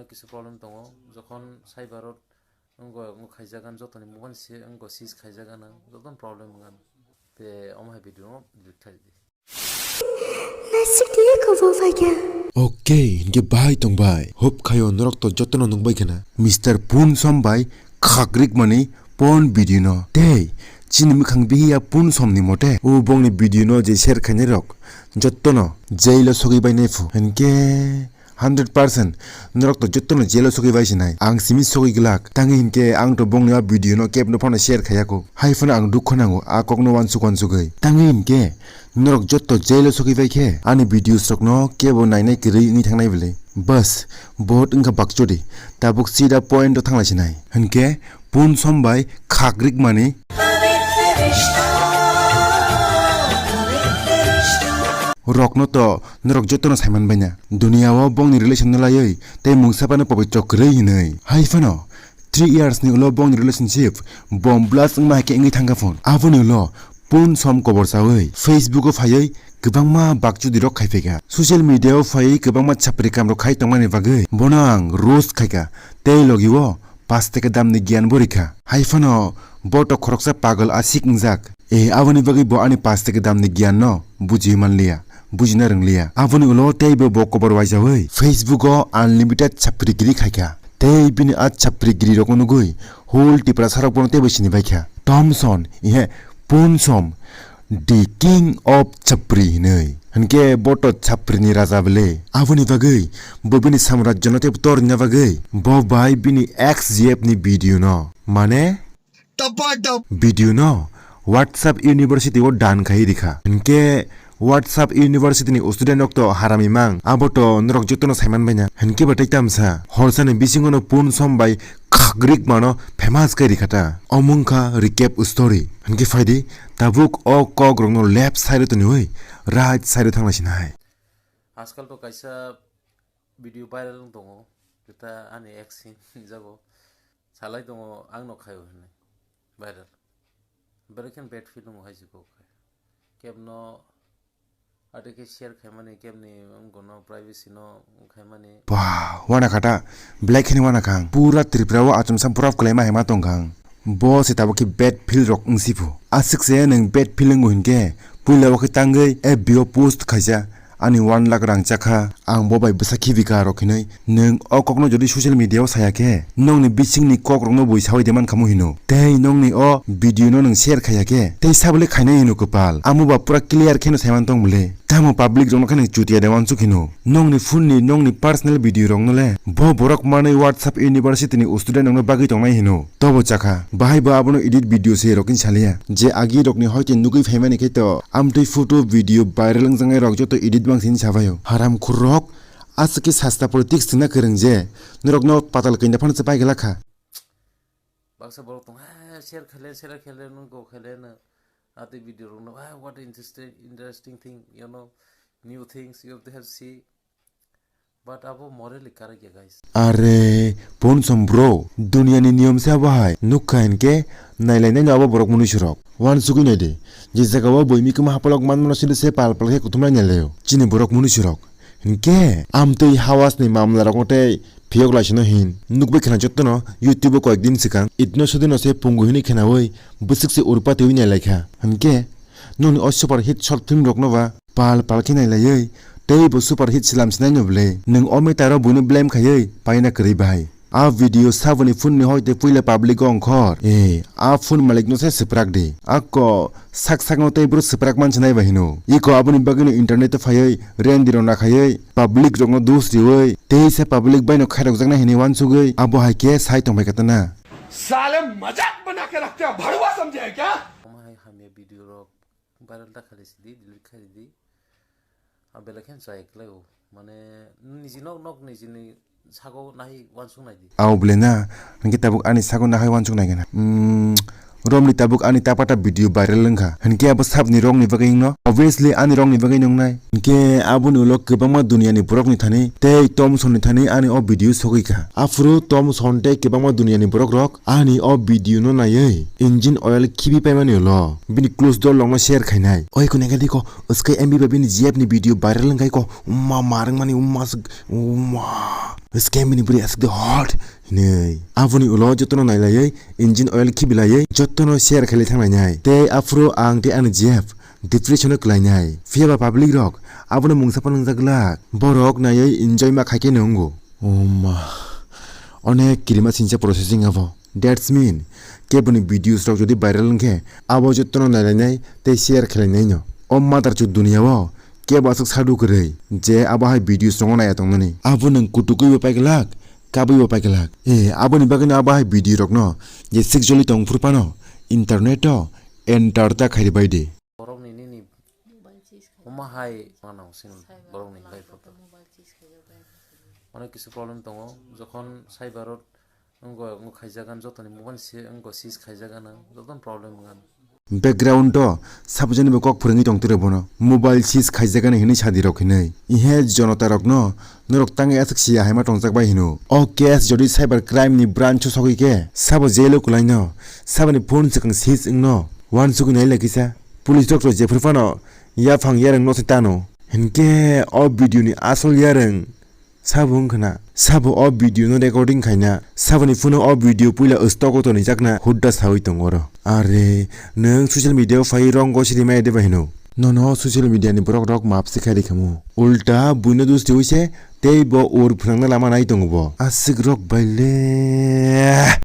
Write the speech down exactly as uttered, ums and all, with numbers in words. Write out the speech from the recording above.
Kisa problem tongo, jokhon cyber o wngkha, wngkha khaijagan, jotoni mobile se wngkha seize khaijagan, jotono problem wngkha. Te omo hai video no delete khaidi. Nasik tini kubo phaikha. Okay, hinkhe bai tong bai. Hope khayo norok to jotono nukbai khana. Mister Punsom bai khakrik mani pon video no. Tei chini mukhang bihiya Punsom ni mote o bongni video no je share khainai rok jotono jail o sogwi bai nai phu. Hinkhe hundred percent norok to jotono jail o sogwi bai sinai. Ang simi sogwi glak. Tangwi hinkhe ang to bongni a video no kebno phano share khaiya kho. Hai phano ang dukho nango a kokno wansuk wansugwi. Tangwi hinkhe norok jotto jail o sogwi bai khe ani videos rokno kebo nainai kwrwi wngwi thangnai bwle. Bas, vote wngkha bakchodi. Tabuk sida point o thanglai sinai. Hinkhe Punsom bai khakrik mani rokno to norok jotono saiman baina. Duniya o bongni relation no laiwi tei mungsa phano pobitro kwrwi hinwi. Hai phano three years ni ulo bongni relationship bomb blast wngma hai khe wngwi thangkha phone. Aboni ulo Punsom kobor chawi Facebook o phaiwi kwbangma bakchudi rok khai phaikha. Social media o phaiwi kwbangma chapri kam rok khai tongmani bagwi bono ang roast khaikha tei logi o pash taka damni giyan bo rikha. Hai phano bo to khoroksa pagal asik wngjak. E, aboni bagwi bo ani pash taka damni giyan no bujiwi manliya, bujina rwngliya. Aboni ulo teibo bo kobor waijawi Facebook o unlimited chapri giri khaikha. Tei bini a chapri giri rokno nugwi whole Tiprasa rok bono teibo sini baikha. Thomson, ihe, Punsom, the king of chapri hinwi. Hinkhe bo to chapri ni raja bwle. Aboni bagwi bo bini samrajyo no teibo torina bagwi bo bai bini X G F ni video no, mane video no WhatsApp University o dan khai rikha. Hinkhe WhatsApp University ni student rok to harami mang, abo to norok jotono saiman baina. Hinkhe bo tei tamsa horsa ni bisingo no Punsom bai khakrik mano famous khai rikha ta. Omo wngkha recap story. Hinkhe phaidi tabuk o kok rokno left side o toniwi right side o thanglai sinai. Ajkal to kaisa video viral wng tongo, keta ani ex hinjago, salai tongo ang no khaio hinwi viral. Belai khe bad feel wngo hai se kok khai. Kebno ate khe share khaimani, kebni wngkha no privacy no khaimani. Ba, wana khata, belai kheno wana khang. Pura Tripura o achomsa borok kwlaima hai ma tong khang. Bo se tabuk khe bad feel rok wng si phu. Aswk se nwng bad feel wngo hinkhe puila o khe tangwi F B o post khaisa. Ani one lakh rang chakha, ang bo bai bwsa khibi ka rok hinwi. Nwng o kokno jodi social media o saya khe, nongni bisingni kok rokno bui sawi de man khamu hino. Tei nongni o video no nwng share khaya khe, tei sabole khainai hino kwpal. Amo ba pura clear kheno saiman tong bwle. Tamo public rokno khe nwng chutia de wansuk hino. Nongni phone ni, nongni personal video rokno le bo borok manwi WhatsApp University ni student rokno bagwi tongnai hino. Tobo chakha, bahai bo abono edit video se rokni salia. Je agi rokni hoite nugwi phaimani khe to amtwi photo video viral wngjaknai rok joto edit bangsini sabaio. Haram khurrok, aswk khe sasta politics thwngna kwrwng je norokno patal kanya phano se pai glak kha. Baksa borok tong, "Ah, share khaile, share khaile, nung go khaile, no." Ati video rokno, "Ah, what interesting, interesting thing, you know, new things you have to have see." But abo morally correct ya, guys. Are, Punsom bro, duniya ni niyom se abo hai. Nukha hinkhe, nailainai no abo borok munuisu rok. Wansugwi naidi, je jaga o boi mikuma hapalok manmano sile se pal pal khe kuthumlai nailaio. Chini borok munuisu rok. Hinkhe, amtwi hawas ni mamla rokno tei phiyok laisino hin. Nukbai khna jotono YouTube o koyek din swkang. Itno sudino se pungu hinwi khnaui, bwswk se urpatiui nailaikha. Hinkhe, nokni o super hit short film rokno ba pal pal khe nailaiwi tei bo super hit slam sinai no bwle. Nwng o matter o buino blame khaiwi paina kwrwi bahai. A video saboni phone ni hoite puila public o ongkhor. E, a phone malik no se swprak di. Ako sak sak no tei bro swprak man sinai ba hino. Iko aboni bagwi no internet o phaiwi rendi rok nakhaiwi public rok no dos riwi tei se public bai no khairok jaknai hinwi wansugwi abo hai khe sai tongbai katana. साले मजाक बना के रखते हैं, भड़ुआ समझे हैं क्या? Omo hai hamya video rok viral da khaili sidi, delete khaili di. A belai khe chaya khlai o. Mane, niji nok nok nijini sago nahi wansuk nai di. Ao bwle na, hinkhe tabuk ani sago nahai wansuk nai gana. Hmm, Romni tabuk ani tapata video viral wngkha. Hinkhe abo sabni rokni bagwi wngno? Obviously ani rokni bagwi wngnai. Hinkhe aboni ulo kwbangma duniani borokni thani tei Tomsonni thani ani o video sogwi kha. Aphuru Tomson tei kwbangma duniani borok rok ani o video no naiwi engine oil khibi paimani ulo bini close door rokno share khainai. Oi kune khe diko, uske M B bai bini G F ni video viral wngkha ko, umma marwngmani umma aswk, umma. Uske M B ni bwrwi aswk de hot hinwi. Aboni ulo jotono nailaiwi engine oil khibilaiwi jotono share khailai thanglainai. Tei aphuru ang tei ani G F depression o kwlainai. Phiya ba public rok abono mungsa phano wngjak glak. Borok naiwi enjoy ma khai khe nwngo. Umma. Onek kirima singcha processing abo. That's mean, keboni videos rok jodi viral wngkhe, abo jotono nailainai tei share khlainaino. O mother chud duniya o kebo aswk sadu kwrwi je abo hai videos rokno naiya tongnani. Abo nwng kutukwibo paiglak, kabwibo paiglak. E, aboni bagwino abo hai video rokno je sikjoli tongphuru phano internet o enter ta khairi bai di. Borokni nini Mobile cheese khai. Omo hai manang sin cyber borokni life o to. Mobile cheese khai jagwi. Onek kisu problem tongo. Jokhon cyber o wngkha, wngkha khaijagan jotoni mobile se wngkha seize khaijagan ang, jotono problem wngkha. Background o sabjani bo kok phwrwngwi tongtwrw bono. Mobile seize khaijagan hinwi sadi rok hinwi. Ihe jonota rokno norok tangwi aswk siya haima tongjak bai hino. O case jodi cyber crime ni branch o sogwi khe sabo jail o kwlaino. Saboni phone swkang seize wngno. Wansugwi nai lai kisa. Police rok to jephru phano yaphang yarwng no se tano. Hinkhe o video ni asol yarwng sabo wngkha na? Sabo o video no recording khaina? Saboni phone o video puila stock o tonijakna hudda sawi tongo oro. Are, nwng social media o phai rong gosiri maya de ba hino? Nono social media ni borok rok map se khai rikhamu. Ulta buino dos riwi se tei bo ur phwnangna lama nai tongo bo. Aswk rok bai le.